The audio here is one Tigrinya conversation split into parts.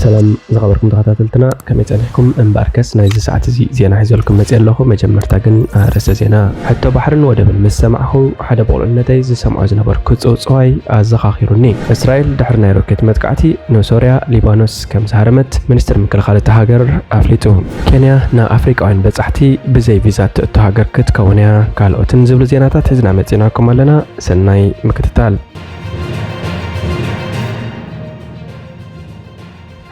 ሰላም ዝኸበርኩም ተኸታተልትና፣ ከመይ ጸኒሕኩም? እምበኣርከስ ናይዚ ሰዓት እዚ ዜና ሒዘልኩም መጽእ ኣለኹ። መጀመርታ ግን ኣርእስተ ዜና። ሕቶ ባሕርን ወደብን ምስ ሰማዕኹ፣ ሓደ ብቑልዕነተይ ዝሰምዖ ዝነበርኩ ጽውጽዋይ ኣዘኻኺሩኒ። እስራኤል ድሕሪ ናይ ሮኬት መጥቃዕቲ ንሶርያ፣ ሊባኖስ ከም ዝሃረመት ሚኒስትር ምክልኻል እታ ሃገር ኣፍሊጡ። ኬንያ ንኣፍሪቃውያን በጻሕቲ ብዘይ ቪዛ እትእቶ ሃገር ክትከውን እያ። ካልኦትን ዝብሉ ዜናታት ሒዝና መጺናኩም ኣለና። ሰናይ ምክትታል።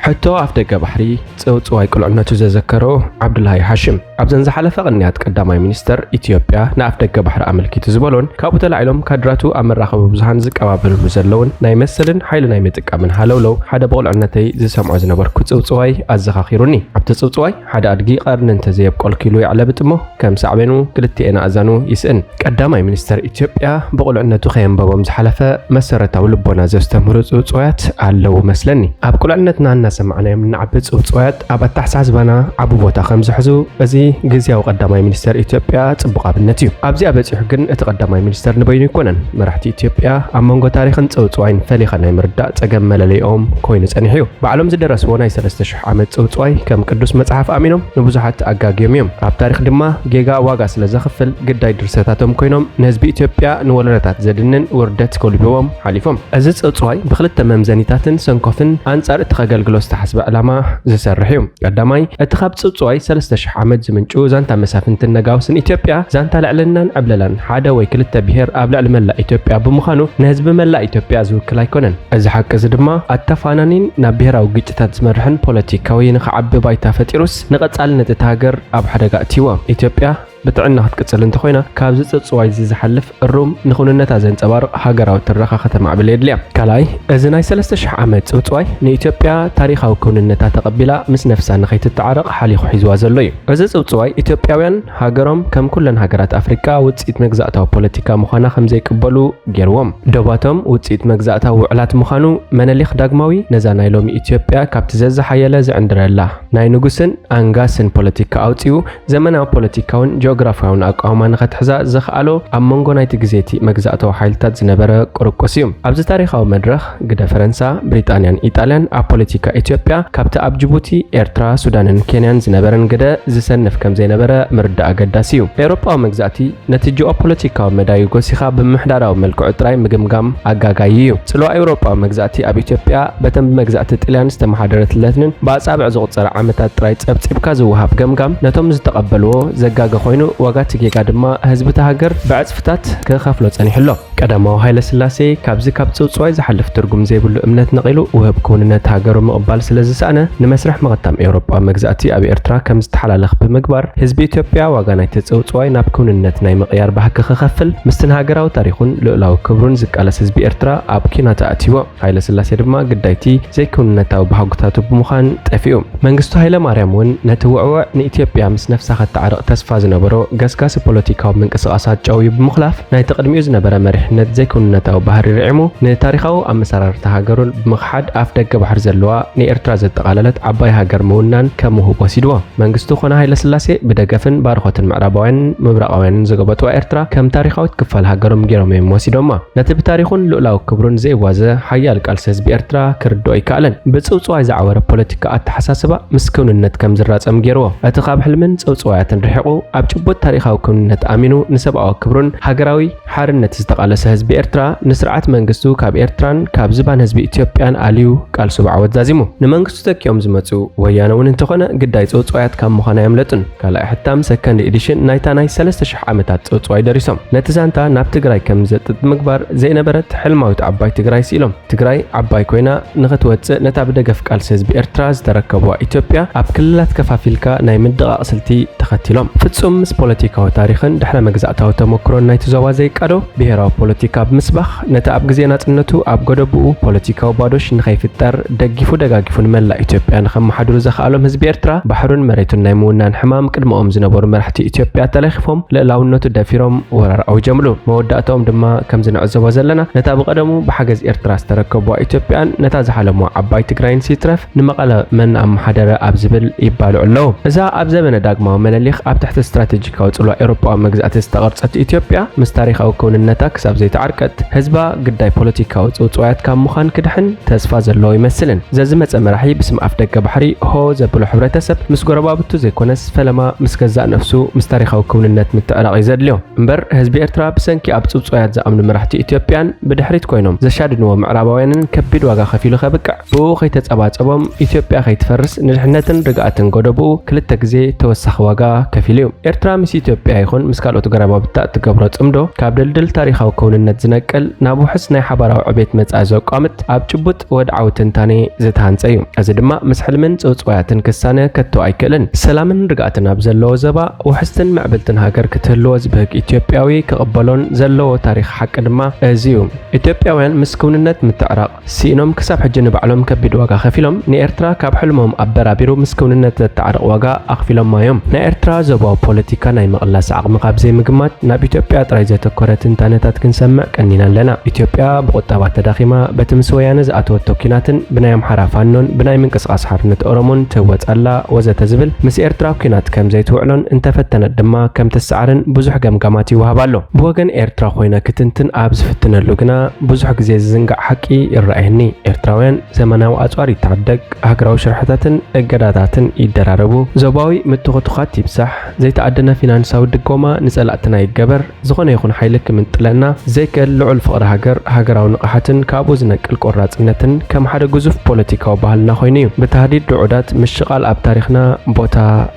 ሕቶ ኣፍደገ ባሕሪ ጽውጽዋይ ቅልዕነቱ ዘዘከሮ ዓብዱላሂ ሃሽም፣ ኣብዘን ዝሓለፈ ቅንያት ቀዳማይ ሚኒስተር ኢትዮጵያ ንኣፍደገ ባሕሪ ኣመልኪቱ ዝበሎን ካብኡ ተላዒሎም ካድራቱ ኣብ መራኸቢ ብዙሃን ዝቀባበልሉ ዘለውን ናይ መሰልን ሓይሊ ናይ ምጥቃምን ሃለውለው ሓደ ብቕልዕነተይ ዝሰምዖ ዝነበርኩ ጽውጽዋይ ኣዘኻኺሩኒ። ኣብቲ ጽውጽዋይ ሓደ ኣድጊ ቀርኒ እንተዘየብቆልኩ ኢሉ የዕለብጥ እሞ ከም ሳዕቤኑ ክልቲኤን ኣእዛኑ ይስእን። ቀዳማይ ሚኒስተር ኢትዮጵያ ብቑልዕነቱ ከየንበቦም ዝሓለፈ መሰረታዊ ልቦና ዘስተምህሩ ጽውጽዋያት ኣለዉ መስለኒ። ኣብ ቁልዕነትና እናሰማዕናዮም እንዓቢ ጽውጽዋያት ኣብ ኣተሓሳስባና ዓቢ ቦታ ከም ዝሕዙ እዚ ግዝያዊ ቀዳማይ ሚኒስተር ኢትዮጵያ ጽቡቕ ኣብነት እዩ። ኣብዚኣ በጺሑ ግን እቲ ቀዳማይ ሚኒስተር ንበይኑ ኣይኮነን። መራሕቲ ኢትዮጵያ ኣብ መንጎ ታሪኽን ጽውጽዋይን ፈሊኻ ናይ ምርዳእ ጸገም መለለይኦም ኮይኑ ጸኒሑ እዩ። ባዕሎም ዝደረስዎ ናይ ሰለስተ ሽሕ ዓመት ጽውጽዋይ ከም ቅዱስ መጽሓፍ ኣሚኖም ንብዙሓት ኣጋግዮም እዮም። ኣብ ታሪኽ ድማ ጌጋ ዋጋ ስለ ዘኽፍል ግዳይ ድርሰታቶም ኮይኖም ንህዝቢ ኢትዮጵያ ንወለዶታት ዘድንን ውርደት ጎልቢቦም ሓሊፎም። እዚ ጽውጽዋይ ብኽልተ መምዘኒታትን ሰንኮፍን ኣንጻር እቲ ከገልግሎ ዝተሓስበ ዕላማ ዝሰርሕ እዩ። ቀዳማይ፣ እቲ ካብ ጽውጽዋይ ሰለስተ ሽሕ ዓመት ዝምንጩ ዛንታ መሳፍንትን ነጋውስን ኢትዮጵያ ዛንታ ልዕልናን ዕብለላን ሓደ ወይ ክልተ ብሄር ኣብ ልዕሊ መላእ ኢትዮጵያ ብምዃኑ ንህዝቢ መላእ ኢትዮጵያ ዝውክል ኣይኮነን። እዚ ሓቂ እዚ ድማ ኣተፋናኒን ናብ ብሄራዊ ግጭታት ዝመርሕን ፖለቲካዊ ንኽዓቢ ባይታ ፈጢሩስ ንቐጻልነት እታ ሃገር ኣብ ሓደጋ ኣእትይዎ። ኢትዮጵያ ብጥዕና ክትቅጽል እንተኾይና ካብዚ ጽውጽዋይ እዚ ዝሓልፍ እሩም ንኽውንነታ ዘንጸባርቕ ሃገራዊ ትረኻ ከተማዕብል የድልያ። ካልኣይ፣ እዚ ናይ ሰለስተ ሽሕ ዓመት ጽውጽዋይ ንኢትዮጵያ ታሪኻዊ ክውንነታ ተቐቢላ ምስ ነፍሳ ንኸይትተዓረቕ ሓሊኹ ሒዝዋ ዘሎ እዩ። እዚ ጽውጽዋይ ኢትዮጵያውያን ሃገሮም ከም ኩለን ሃገራት ኣፍሪቃ ውጽኢት መግዛእታዊ ፖለቲካ ምዃና ከም ዘይቅበሉ ገይርዎም። ዶባቶም ውጽኢት መግዛእታዊ ውዕላት ምዃኑ መነሊኽ ዳግማዊ ነዛ ናይ ሎሚ ኢትዮጵያ ካብቲ ዘዝሓየለ ዝዕንድረላ ናይ ንጉስን ኣንጋስን ፖለቲካ ኣውጺኡ ዘመናዊ ፖለቲካውን ጂኦግራፊያውን ኣቃውማ ንኸትሕዛ ዘኽኣሎ ኣብ መንጎ ናይቲ ግዜቲ መግዛእታዊ ሓይልታት ዝነበረ ቁርቁስ እዩ። ኣብዚ ታሪኻዊ መድረኽ ግደ ፈረንሳ፣ ብሪጣንያን ኢጣልያን ኣብ ፖለቲካ ኢትዮጵያ ካብቲ ኣብ ጅቡቲ፣ ኤርትራ፣ ሱዳንን ኬንያን ዝነበረን ግደ ዝሰንፍ ከም ዘይነበረ ምርዳእ ኣገዳሲ እዩ። ኤውሮጳዊ መግዛእቲ ነቲ ጂኦፖለቲካዊ መዳዩ ጎሲኻ ብምምሕዳራዊ መልክዑ ጥራይ ምግምጋም ኣጋጋዪ እዩ። ጽልዋ ኤውሮጳዊ መግዛእቲ ኣብ ኢትዮጵያ በተን ብመግዛእቲ ጥልያን ዝተመሓደረትለትን ብኣጻብዕ ዝቑጸራ ዓመታት ጥራይ ጸብጺብካ ዝወሃብ ገምጋም ነቶም ዝተቐበልዎ ዘጋገ ኮይኑ ዋጋ እቲ ጌጋ ድማ ህዝቢ እታ ሃገር ብዕጽፍታት ክኸፍሎ ጸኒሑ ኣሎ። ቀዳማዊ ሃይለ ስላሴ ካብዚ ካብ ጽውጽዋይ ዝሓልፍ ትርጉም ዘይብሉ እምነት ነቒሉ ውህብ ክውንነት ሃገሩ ምቕባል ስለ ዝሰኣነ ንመስርሕ ምቕታም ኤውሮጳዊ መግዛእቲ ኣብ ኤርትራ ከም ዝተሓላለኽ ብምግባር ህዝቢ ኢትዮጵያ ዋጋ ናይቲ ጽውጽዋይ ናብ ክውንነት ናይ ምቕያር ባህጊ ክኸፍል ምስትን ሃገራዊ ታሪኹን ልኡላዊ ክብሩን ዝቃለስ ህዝቢ ኤርትራ ኣብ ኲናት ኣእትይዎ። ሃይለ ስላሴ ድማ ግዳይቲ ዘይክውንነታዊ ባህጉታቱ ብምዃን ጠፊኡ። መንግስቱ ሃይለ ማርያም እውን ነቲ ውዕውዕ ንኢትዮጵያ ምስ ነፍሳ ከተዓርቕ ተስፋ ዝነበሮ ገስጋሲ ፖለቲካዊ ምንቅስቓሳት ጨውዩ ብምኽላፍ ናይቲ ቅድሚኡ ዝነበረ መሪሕነት ዘይክውንነታዊ ባህሪ ርዒሙ ንታሪኻዊ ኣመሰራርታ ሃገሩ ብምኽሓድ ኣፍ ደገ ባሕሪ ዘለዋ ንኤርትራ ዘጠቓለለት ዓባይ ሃገር ምውናን ከም ውሁብ ወሲድዎ። መንግስቱ ኮነ ሃይለ ስላሴ ብደገፍን ባርኾትን ምዕራባውያንን ምብራቓውያንን ዝገበጥዋ ኤርትራ ከም ታሪኻዊት ክፋል ሃገሮም ገይሮም እዮም ወሲዶማ። ነቲ ብታሪኹን ልኡላዊ ክብሩን ዘይዋዘ ሓያል ቃልሲ ህዝቢ ኤርትራ ክርድኦ ኣይከኣለን። ብጽውጽዋይ ዝዓወረ ፖለቲካ ኣተሓሳስባ ምስ ክውንነት ከም ዝራጸም ገይርዎ። እቲ ካብ ሕልምን ጽውጽዋያትን ርሒቑ ኣብ ጭቡጥ ታሪኻዊ ክውንነት ኣሚኑ ንሰብኣዊ ክብሩን ሃገራዊ ሓርነት ዝተቓለሰ ህዝቢ ኤርትራ ንስርዓት መንግስቱ ካብ ኤርትራን ካብ ዝባን ህዝቢ ኢትዮጵያን ኣልዩ ቃልሱ ብዓወት ዛዚሙ። ንመንግስቱ ተኪኦም ዝመጹ ወያነ እውን እንተኾነ ግዳይ ጽውጽዋያት ካብ ምዃን ኣየምለጡን። ካልኣይ ሕታም ሰከንድ ኤዲሽን ናይታ ናይ ሰለስተ ሽሕ ዓመታት ጽውጽዋይ ደሪሶም። ነቲ ዛንታ ናብ ትግራይ ከም ዘጥጥ ምግባር ዘይነበረት ሕልማዊት ዓባይ ትግራይ ስኢሎም። ትግራይ ዓባይ ኮይና ንኽትወጽእ ነታ ብደገፍ ቃልሲ ህዝቢ ኤርትራ ዝተረከብዋ ኢትዮጵያ ኣብ ክልላት ከፋፊልካ ናይ ምድቓቕ ስልቲ ተኸቲሎም። ፍጹም ምስ ፖለቲካዊ ታሪኽን ድሕረ መግዛእታዊ ተመክሮን ናይቲ ዞባ ዘይቃዶ ብሄራዊ ፖለቲካ ብምስባኽ ነቲ ኣብ ግዜ ናጽነቱ ኣብ ጎደብኡ ፖለቲካዊ ባዶሽ ንኸይፍጠር ደጊፉ ደጋጊፉ ንመላእ ኢትዮጵያ ንኸመሓድሩ ዘኽኣሎም ህዝቢ ኤርትራ ባሕሩን መሬቱን ናይ ምውናን ሕማም ቅድመኦም ዝነበሩ መራሕቲ ኢትዮጵያ ተለኺፎም ልእላውነቱ ደፊሮም ወራር ኣውጀምሉ። መወዳእታኦም ድማ ከምዚ ንዕዘቦ ዘለና ነታ ብቐደሙ ብሓገዝ ኤርትራ ዝተረከብዋ ኢትዮጵያን ነታ ዝሓለምዋ ዓባይ ትግራይን ሲትረፍ ንመቐለ መን ኣመሓደረ ኣብ ዝብል ይባልዑ ኣለዉ። እዛ ኣብ ዘበነ ዳግማዊ መነሊኽ ኣብ ትሕቲ ስትራቴጂ ስትራቴጂካዊ ጽልዋ ኤውሮጳዊ መግዛእቲ ዝተቐርጸት ኢትዮጵያ፣ ምስ ታሪኻዊ ክውንነታ ክሳብ ዘይተዓርቀት፣ ህዝባ ግዳይ ፖለቲካዊ ጽውጽዋያት ካብ ምዃን ክድሕን ተስፋ ዘለዎ ይመስልን። ዘዝመጸ መራሒ ብስም ኣፍ ደገ ባሕሪ ሆ ዘብሎ ሕብረተሰብ፣ ምስ ጎረባብቱ ዘይኮነስ፣ ፈለማ ምስ ገዛእ ነፍሱ፣ ምስ ታሪኻዊ ክውንነት ምትዕራቕ እዩ ዘድልዮ። እምበር፣ ህዝቢ ኤርትራ ብሰንኪ ኣብ ጽውጽዋያት ዝኣምኑ መራሕቲ ኢትዮጵያን ብድሕሪት ኮይኖም ዘሻድንዎ ምዕራባውያንን ከቢድ ዋጋ ከፊሉ ከብቅዕ፣ ብኡ ከይተጸባጸቦም ኢትዮጵያ ከይትፈርስ ንድሕነትን ርግኣትን ጎደብኡ ክልተ ግዜ ተወሳኺ ዋጋ ከፊሉ እዩ። ኤርትራ ምስ ኢትዮጵያ ይኹን ምስ ካልኦት ጎረባብታ እትገብሮ ጽምዶ ካብ ድልድል ታሪኻዊ ክውንነት ዝነቅል ናብ ውሑስ ናይ ሓባራዊ ዕቤት መጻኢ ዘቋምት ኣብ ጭቡጥ ወድዓዊ ትንታኔ ዝተሃንጸ እዩ። እዚ ድማ ምስ ሕልምን ጽውጽዋያትን ክሳነ ከቶ ኣይክእልን። ሰላምን ርግኣትን ኣብ ዘለዎ ዘባ ውሕስትን ምዕብልትን ሃገር ክትህልዎ ዝብህግ ኢትዮጵያዊ ክቕበሎን ዘለዎ ታሪኽ ሓቂ ድማ እዚ እዩ። ኢትዮጵያውያን ምስ ክውንነት ምትዕራቕ ስኢኖም ክሳብ ሕጂ ንባዕሎም ከቢድ ዋጋ ከፊሎም ንኤርትራ ካብ ሕልሞም ኣበራቢሩ ምስ ክውንነት ዘተዓርቕ ዋጋ ኣኽፊሎማ እዮም። ናይ ኤርትራ ዞባዊ ፖለቲካ ናይ ምቕላስ ዓቕሚ ካብ ዘይምግማት ናብ ኢትዮጵያ ጥራይ ዘተኮረ ትንታነታት ክንሰምዕ ቀኒና ኣለና። ኢትዮጵያ ብቑጠባ ተዳኺማ በቲ ምስ ወያነ ዝኣተወቶ ኲናትን ብናይ ኣምሓራ ፋኖን ብናይ ምንቅስቓስ ሓርነት ኦሮሞን ትህወጽ ኣላ ወዘተ ዝብል ምስ ኤርትራ ኲናት ከም ዘይትውዕሎን እንተፈተነት ድማ ከም ትሰዓርን ብዙሕ ገምጋማት ይወሃብ ኣሎ። ብወገን ኤርትራ ኮይነ ክትንትን ኣብ ዝፍትነሉ ግና ብዙሕ ግዜ ዝዝንጋዕ ሓቂ ይረኣየኒ። ኤርትራውያን ዘመናዊ ኣጽዋር ይተዓደግ፣ ሃገራዊ ሽርሕታትን እገዳታትን ይደራረቡ፣ ዞባዊ ምትኹትዃት ይብዛሕ፣ ዘይተኣደነ ፊናንሳዊ ድጎማ ንጸላእትና ይገበር፣ ዝኾነ ይኹን ሓይሊ ክምንጥለና ዘይክእል ልዑል ፍቕሪ ሃገር፣ ሃገራዊ ንቕሓትን ካብኡ ዝነቅል ቆራጽነትን ከም ሓደ ግዙፍ ፖለቲካዊ ባህልና ኮይኑ እዩ። ብታህዲድ ንዑዳት ምሽቓል ኣብ ታሪኽና ቦታ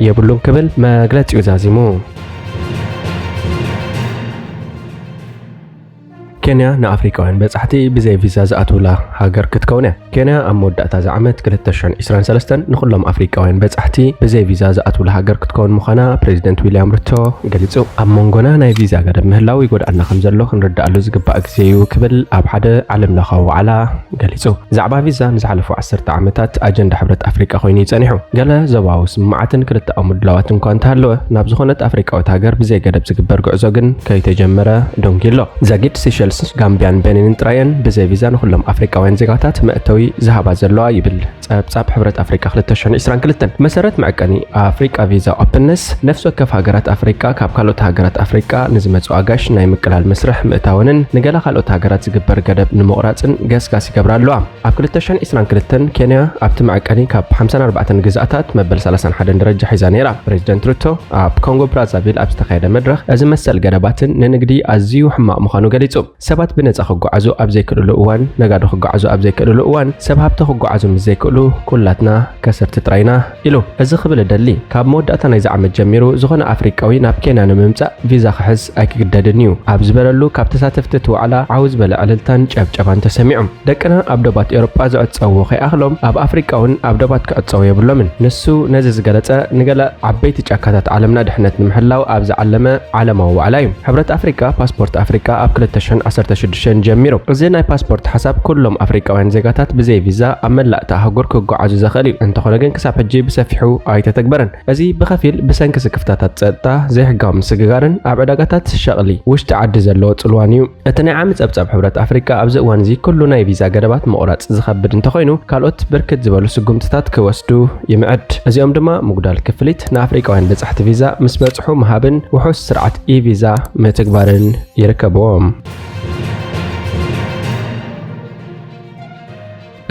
የብሉን ክብል መግለጺኡ ዛዚሙ። ኬንያ ንኣፍሪቃውያን በጻሕቲ ብዘይ ቪዛ ዝኣትውላ ሃገር ክትከውን እያ። ኬንያ ኣብ መወዳእታ እዚ ዓመት ክልተ ሽሕን ዕስራን ሰለስተን ንኹሎም ኣፍሪቃውያን በጻሕቲ ብዘይ ቪዛ ዝኣትውላ ሃገር ክትከውን ምዃና ፕሬዚደንት ዊልያም ሩቶ ገሊጹ። ኣብ መንጎና ናይ ቪዛ ገደብ ምህላው ይጎድኣና ከም ዘሎ ክንርድኣሉ ዝግባእ ግዜ እዩ ክብል ኣብ ሓደ ዓለምለኻዊ ዋዕላ ገሊጹ። ዛዕባ ቪዛ ንዝሓለፉ ዓሰርተ ዓመታት ኣጀንዳ ሕብረት ኣፍሪቃ ኮይኑ እዩ ጸኒሑ። ገለ ዞባዊ ስምምዓትን ክልተኣዊ ምድላዋትን እኳ እንተሃለወ፣ ናብ ዝኾነት ኣፍሪቃዊት ሃገር ብዘይ ገደብ ዝግበር ጉዕዞ ግን ከይተጀመረ ደንጊዩ ኣሎ። ዛጊድ፣ ሲሸልስ፣ ጋምቢያን ቤኒንን ጥራየን ብዘይ ቪዛ ንኹሎም ኣፍሪቃውያን ዜጋታት መእተዊ ዝሃባ ዘለዋ ይብል ጸብጻብ ሕብረት ኣፍሪቃ ክልተ ሽሕን ዕስራን ክልተን። መሰረት መዐቀኒ ኣፍሪቃ ቪዛ ኦፕንነስ፣ ነፍሲ ወከፍ ሃገራት ኣፍሪቃ ካብ ካልኦት ሃገራት ኣፍሪቃ ንዝመጹ ኣጋይሽ ናይ ምቅላል መስርሕ ምእታወንን ንገለ ካልኦት ሃገራት ዝግበር ገደብ ንምቑራጽን ገስጋስ ይገብራ ኣለዋ። ኣብ ክልተ ሽሕን ዕስራን ክልተን ኬንያ ኣብቲ መዐቀኒ ካብ ሓምሳን ኣርባዕተን ግዝኣታት መበል ሰላሳን ሓደን ደረጃ ሒዛ ነይራ። ፕሬዚደንት ሩቶ ኣብ ኮንጎ ብራዛቪል ኣብ ዝተኻየደ መድረኽ እዚ መሰል ገደባትን ንንግዲ ኣዝዩ ሕማቕ ምዃኑ ገሊጹ። ሰባት ብነጻ ክጓዓዙ ኣብ ዘይክእልሉ እዋን፣ ነጋዶ ክጓዓዙ ኣብ ዘይክእልሉ እዋን፣ ሰብ ሃብቲ ክጓዓዙ ምስ ዘይክእሉ ኩላትና ከሰርቲ ጥራይ ኢና ኢሉ። እዚ ክብል እደሊ፣ ካብ መወዳእታ ናይዚ ዓመት ጀሚሩ ዝኾነ ኣፍሪቃዊ ናብ ኬንያ ንምምጻእ ቪዛ ክሕዝ ኣይክግደድን እዩ ኣብ ዝበለሉ ካብ ተሳተፍቲ እቲ ዋዕላ ዓው ዝበለ ዕልልታን ጨብጨባን ተሰሚዑ። ደቅና ኣብ ዶባት ኤውሮጳ ዝዕጸውዎ ከይኣኽሎም ኣብ ኣፍሪቃ እውን ኣብ ዶባት ክዕጸው የብሎምን። ንሱ ነዚ ዝገለጸ ንገለ ዓበይቲ ጫካታት ዓለምና ድሕነት ንምሕላው ኣብ ዝዓለመ ዓለማዊ ዋዕላ እዩ። ሕብረት ኣፍሪቃ ፓስፖርት ኣፍሪቃ ኣብ ክልተ ሽሕን ዓሰርተ ሽዱሽተን ጀሚሩ። እዚ ናይ ፓስፖርት ሓሳብ ኩሎም ኣፍሪቃውያን ዜጋታት ብዘይ ቪዛ ኣብ መላእ እታ ኣህጉር ክጓዓዙ ዘኽእል እዩ። እንተኾነ ግን ክሳብ ሕጂ ብሰፊሑ ኣይተተግበረን። እዚ ብኸፊል ብሰንኪ ስክፍታታት ጸጥታ፣ ዘይሕጋዊ ምስግጋርን ኣብ ዕዳጋታት ሸቕሊ ውሽጢ ዓዲ ዘለዎ ጽልዋን እዩ። እቲ ናይ ዓሚ ጸብጻብ ሕብረት ኣፍሪቃ ኣብዚ እዋን እዚ ኩሉ ናይ ቪዛ ገደባት ምቑራጽ ዝኸብድ እንተኾይኑ፣ ካልኦት ብርክት ዝበሉ ስጉምትታት ክወስዱ ይምዕድ። እዚኦም ድማ ምጉዳል ክፍሊት ንኣፍሪቃውያን በጻሕቲ ቪዛ ምስ በጽሑ ምሃብን ውሑስ ስርዓት ኢ-ቪዛ ምትግባርን ይርከብዎም።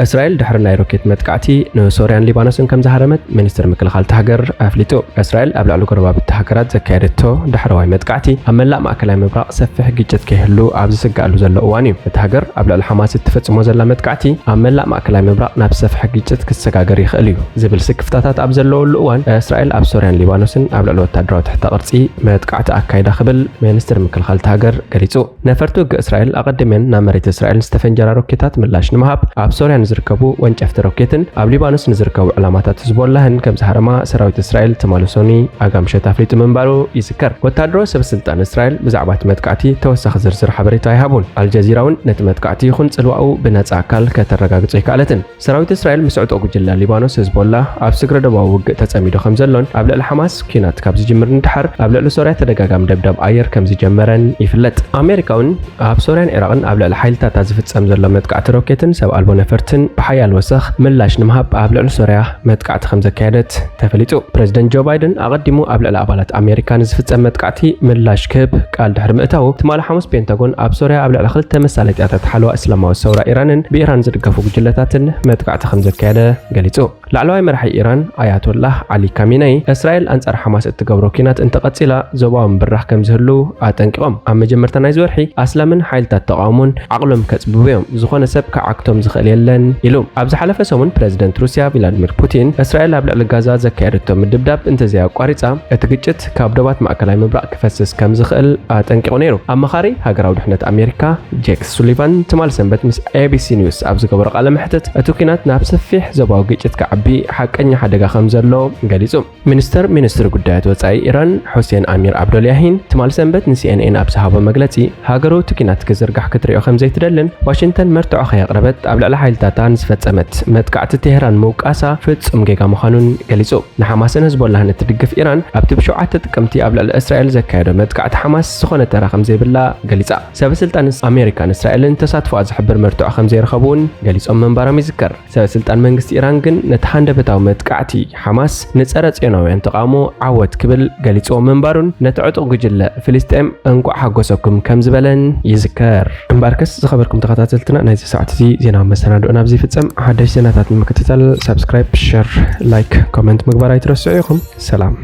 እስራኤል ድሕሪ ናይ ሮኬት መጥቃዕቲ ንሶርያን ሊባኖስን ከም ዝሃረመት ሚኒስትር ምክልኻል እታ ሃገር ኣፍሊጡ። እስራኤል ኣብ ልዕሊ ጎረባብቲ ሃገራት ዘካየደቶ ዳሕረዋይ መጥቃዕቲ ኣብ መላእ ማእከላይ ምብራቕ ሰፊሕ ግጭት ከይህሉ ኣብ ዝስጋኣሉ ዘሎ እዋን እዩ። እታ ሃገር ኣብ ልዕሊ ሓማስ እትፈጽሞ ዘላ መጥቃዕቲ ኣብ መላእ ማእከላይ ምብራቕ ናብ ሰፍሐ ግጭት ክሰጋገር ይኽእል እዩ ዝብል ስክፍታታት ኣብ ዘለወሉ እዋን፣ እስራኤል ኣብ ሶርያን ሊባኖስን ኣብ ልዕሊ ወታደራዊ ትሕተ ቅርጺ መጥቃዕቲ ኣካይዳ ክብል ሚኒስትር ምክልኻል እታ ሃገር ገሊጹ። ነፈርቲ ውግእ እስራኤል ኣቐዲመን ናብ መሬት እስራኤል ዝተፈንጀራ ሮኬታት ምላሽ ንምሃብ ኣብ ሶርያ ንዝርከቡ ወንጨፍቲ ሮኬትን ኣብ ሊባኖስ ንዝርከቡ ዕላማታት ህዝቦላህን ከም ዝሃረማ ሰራዊት እስራኤል ትማሊ ሰኑይ ኣጋ ምሸት ኣፍሊጡ ምንባሩ ይዝከር። ወታደራዊ ሰብ ስልጣን እስራኤል ብዛዕባ እቲ መጥቃዕቲ ተወሳኺ ዝርዝር ሓበሬታ ኣይሃቡን። ኣልጀዚራ እውን ነቲ መጥቃዕቲ ይኹን ጽልዋኡ ብነጻ ኣካል ከተረጋግጾ ኣይከኣለትን። ሰራዊት እስራኤል ምስ ዕጡቕ ጉጅለ ሊባኖስ ህዝቦላ ኣብ ስግረ ዶባዊ ውግእ ተጸሚዱ ከም ዘሎን ኣብ ልዕሊ ሓማስ ኲናት ካብ ዝጅምር ንድሓር ኣብ ልዕሊ ሶርያ ተደጋጋሚ ደብዳብ ኣየር ከም ዝጀመረን ይፍለጥ። ኣሜሪካ እውን ኣብ ሶርያን ዒራቕን ኣብ ልዕሊ ሓይልታታ ዝፍጸም ዘሎ መጥቃዕቲ ሮኬትን ሰብ ኣልቦ ነፈርትን ብሓያል ወሰኽ ምላሽ ንምሃብ ኣብ ልዕሊ ሶርያ መጥቃዕቲ ከም ዘካየደት ተፈሊጡ። ፕሬዚደንት ጆ ባይደን ኣቐዲሙ ኣብ ልዕሊ ኣባላት ኣሜሪካ ንዝፍጸም መጥቃዕቲ ምላሽ ክህብ ቃል ድሕሪ ምእታዉ፣ ትማሊ ሓሙስ ፔንታጎን ኣብ ሶርያ ኣብ ልዕሊ ክልተ መሳለጥያታት ሓለዋ እስላማዊ ሰውራ ኢራንን ብኢራን ዝድገፉ ጉጅለታትን መጥቃዕቲ ከም ዘካየደ ገሊጹ። ላዕለዋይ መራሒ ኢራን ኣያቶላህ ዓሊ ካሚነይ፣ እስራኤል ኣንጻር ሓማስ እትገብሮ ኲናት እንተቐጺላ ዞባዊ ምብራኽ ከም ዝህሉ ኣጠንቂቖም። ኣብ መጀመርታ ናይዚ ወርሒ ኣስላምን ሓይልታት ተቓውሞን ዓቕሎም ከጽብቡ እዮም፣ ዝኾነ ሰብ ክዓግቶም ዝኽእል የለን ኢሉ። ኣብ ዝሓለፈ ሰሙን ፕሬዚደንት ሩስያ ቪላድሚር ፑቲን እስራኤል ኣብ ልዕሊ ጋዛ ዘካየደቶ ምድብዳብ እንተዘይኣቋሪጻ እቲ ግጭት ካብ ዶባት ማእከላይ ምብራቕ ክፈስስ ከም ዝኽእል ኣጠንቂቑ ነይሩ። ኣማኻሪ ሃገራዊ ድሕነት ኣሜሪካ ጄክ ሱሊቫን ትማሊ ሰንበት ምስ ኤቢሲ ኒውስ ኣብ ዝገበሮ ቃለ መሕትት እቲ ኲናት ናብ ሰፊሕ ዞባዊ ግጭት ክዓቢ ሓቀኛ ሓደጋ ከም ዘሎ ገሊጹ። ሚኒስተር ሚኒስትሪ ጉዳያት ወጻኢ ኢራን ሑሴን ኣሚር ዓብዶልያሂን ትማሊ ሰንበት ንሲኤንኤን ኣብ ዝሃቦ መግለጺ፣ ሃገሩ እቲ ኲናት ክዝርጋሕ ክትሪኦ ከም ዘይትደልን ዋሽንግተን መርትዖ ከየቕረበት ኣብ ልዕሊ ሓይልታታ ንዝፈጸመት መጥቃዕቲ ቴህራን ምውቃሳ ፍጹም ጌጋ ምዃኑን ገሊጹ። ንሓማስን ህዝቦላህን እትድግፍ ኢራን ኣብቲ ብሸውዓተ ጥቅምቲ ኣብ ልዕሊ እስራኤል ዘካየዶ መጥቃዕቲ ሓማስ ዝኾነ ተራ ከም ዘይብላ ገሊጻ። ሰበ ስልጣን ኣሜሪካን እስራኤልን ተሳትፎኣ ዝሕብር መርትዖ ከም ዘይረኸቡ እውን ገሊጾም ምንባሮም ይዝከር። ሰበ ስልጣን መንግስቲ ኢራን ግን ነቲ ሃንደበታዊ መጥቃዕቲ ሓማስ ንጸረ ጽዮናውያን ተቓውሞ ዓወት ክብል ገሊጽዎ ምንባሩን ነቲ ዕጡቕ ጉጅለ ፍልስጤም እንቋዕ ሓጎሰኩም ከም ዝበለን ይዝከር። እምበኣርከስ ዝኸበርኩም ተኸታተልትና ናይዚ ሰዓት እዚ ዜናዊ መሰናድኦ ናብዚ ይፍጸም። ሓደሽ ዜናታት ንምክትታል ሳብስክራይብ፣ ሸር፣ ላይክ፣ ኮመንት ምግባር ኣይትረስዑ ኢኹም። ሰላም።